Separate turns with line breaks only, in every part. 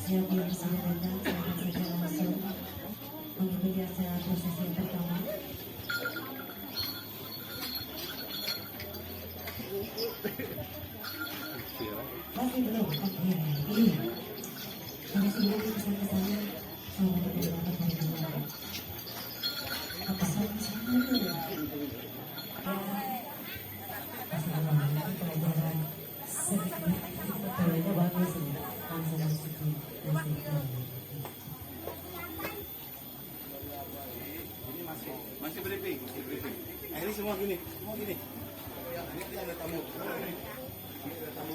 Siap yang sudah datang, silakan saja langsung mengikuti acara prosesi yang pertama. Masih belum? Oke, iya. Kami sebelum kesan-kesannya selama beberapa hari dulu. Apa sama itu? Masih belum. Ini pelajaran sedikit. Kayaknya bagus ini. Langsung masukin nasi.
Ini masih masih briefing, masih briefing. Nah, ini semua gini, semua gini. Ini ada tamu. Ini ada tamu.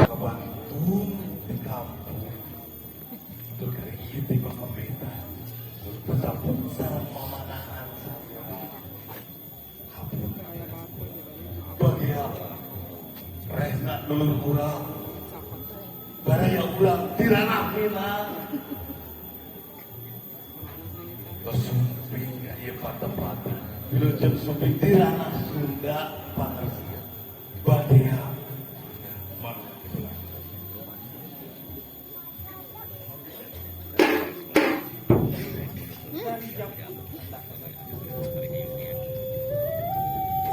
Kabantung di kampung terkait di pamita tetapun sarang mamanahan hapun bagi resna dulur urang baraya urang tiranah minang sumping ieu patempatan wilujeng sumping di ranah Sunda Pangarsia Badea mangga diulang.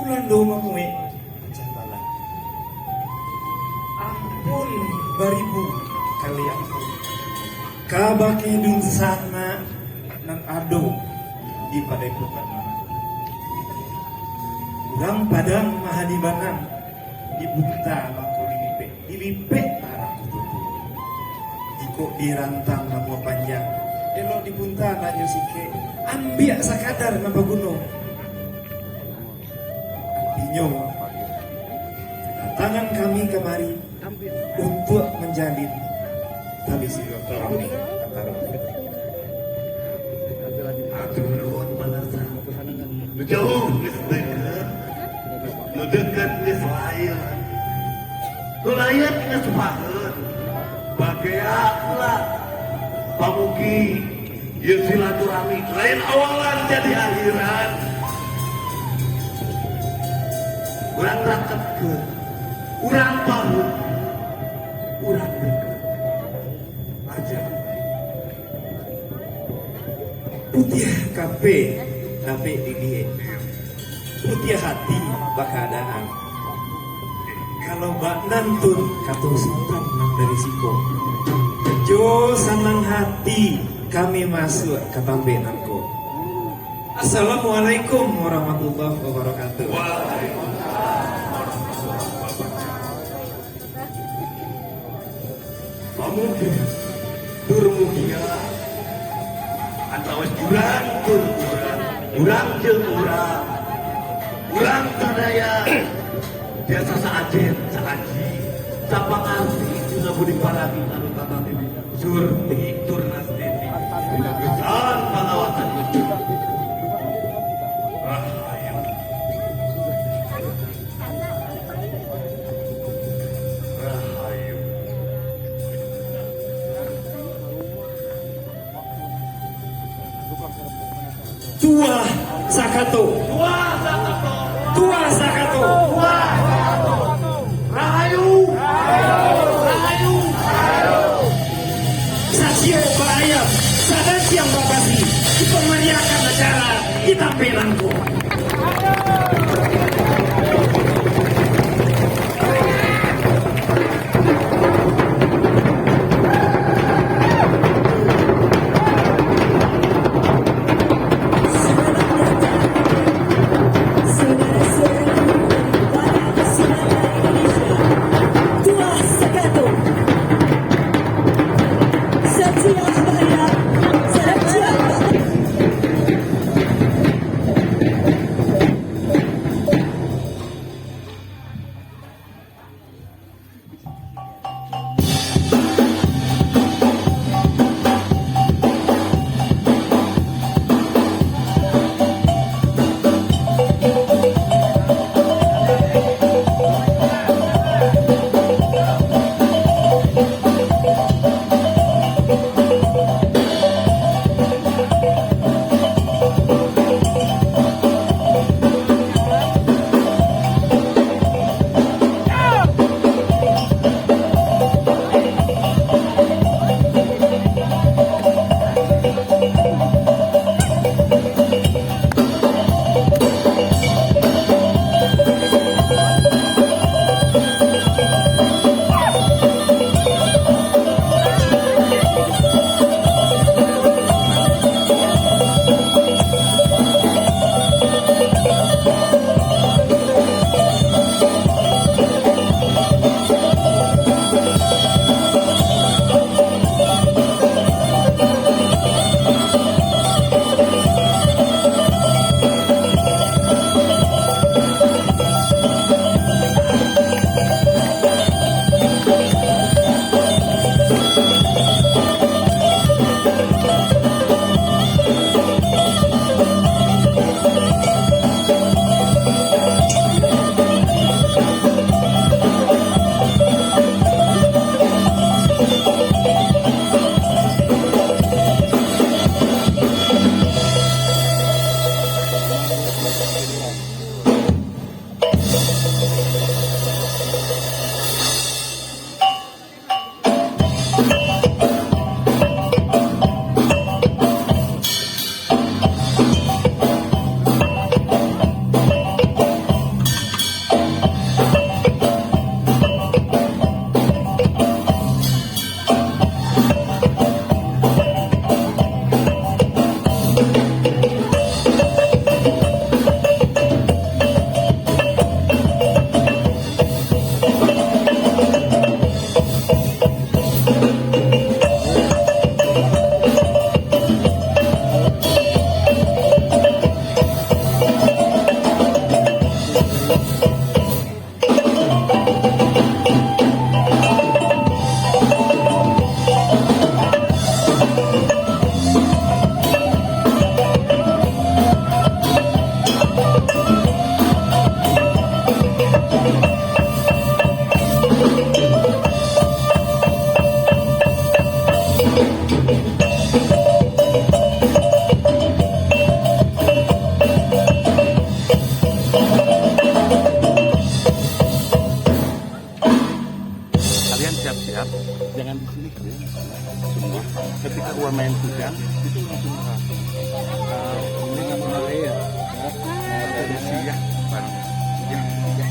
Ulan do mamuwi bala. Ampun baribu kali ampun. Kabaki dun sana nang ado di padepokan mana. Urang Padang Mahadibanan di Bunta mangko dilipe, dilipe arah kututu. Jiko dirantang nama panjang, elok di Bunta nanyo sike, ambiak sakadar nama gunung. Artinya kedatangan kami kemari untuk menjalin tali silaturahmi antara kita.
Aduh nuhun pangarsa. Nu jauh geus deukeut. Nu deukeut geus lain. Nu lain geus paheun. Bagea pula pamugi ieu silaturahmi lain awalan jadi akhiran. Urang raketkeun, urang paheun, urang deukeut. Aja.
Putih kape tapi di putih hati bakadaan. Kalau bak nantun katung sultan nang dari siko. Jo sanang hati kami masuk ke tambe nangko. Assalamualaikum warahmatullahi wabarakatuh.
Waalaikumsalam warahmatullahi wabarakatuh. Pamugi tur mugia antawis jurang tur jurang. Urang jeung urang. Urang sadaya biasa saajen, saaji, sapangarti dina budi paragi anu tata titi surti turnastiti. Dina gesan pangawasan Gusti. Rahayu. Rahayu.
Tua Sakato.
Tua Sakato.
Tua Sakato.
Tua Sakato. Rahayu. Rahayu.
Sasio Bayam. Sadar siang babasi. Dipemeriakan acara kita pelangko.
Saudara-saudaraku para Sumatera Indonesia, Tua Sakato, Satya Bahaya, Satya Bahaya.
Kalian siap-siap, jangan di sini kalian semua. Ketika uang main kujang, itu langsung masuk. Ini nggak boleh ya. Ada siap bareng. Ya, ya.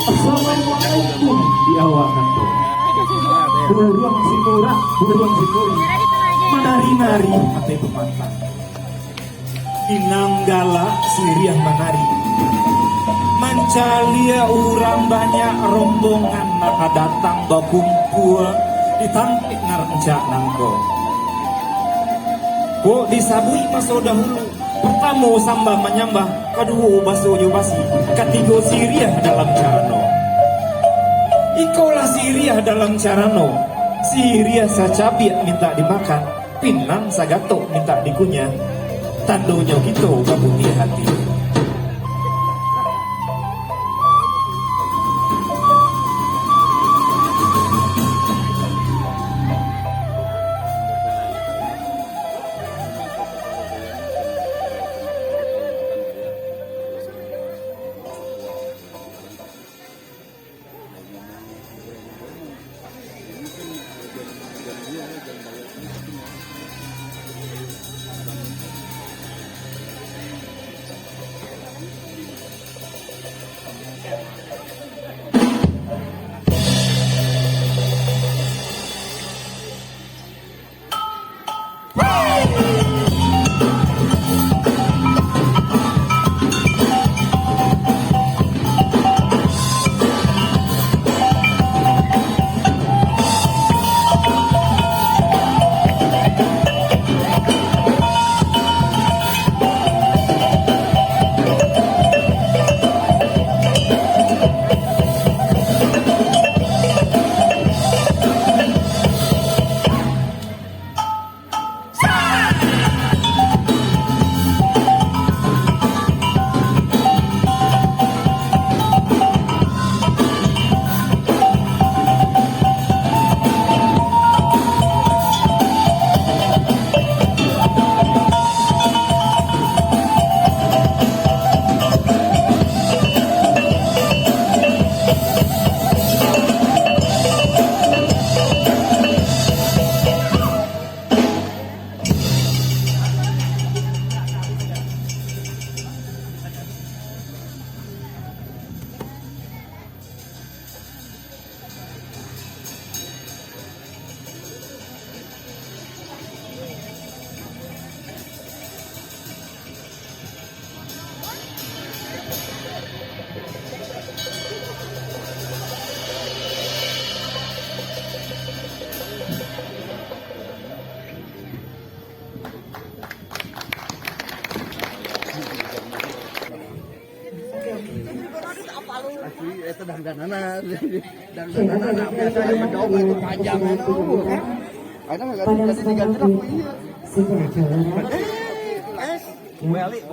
Assalamualaikum di awal kantor. Buruang sikura, buruang sikuri. Menari-nari hati pemantang. Inang galak siriang manari. Mancalia urang banyak rombongan maka datang bakumpul ditampik ngarencak nangko. Kok disabui masuk dahulu. Pertama sambah menyambah, kedua basuhnya basi, ketiga siriah dalam carano. Ikolah siriah dalam carano. Siriah sacabiak minta dimakan, pinang sagatok minta dikunyah. Tandonya gitu kabuti hati.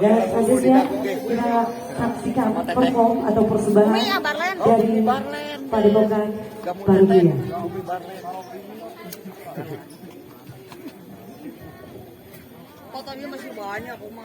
Dan selanjutnya kita saksikan perform atau persembahan dari Padepokan Parugia.
Fotonya masih banyak, Oma.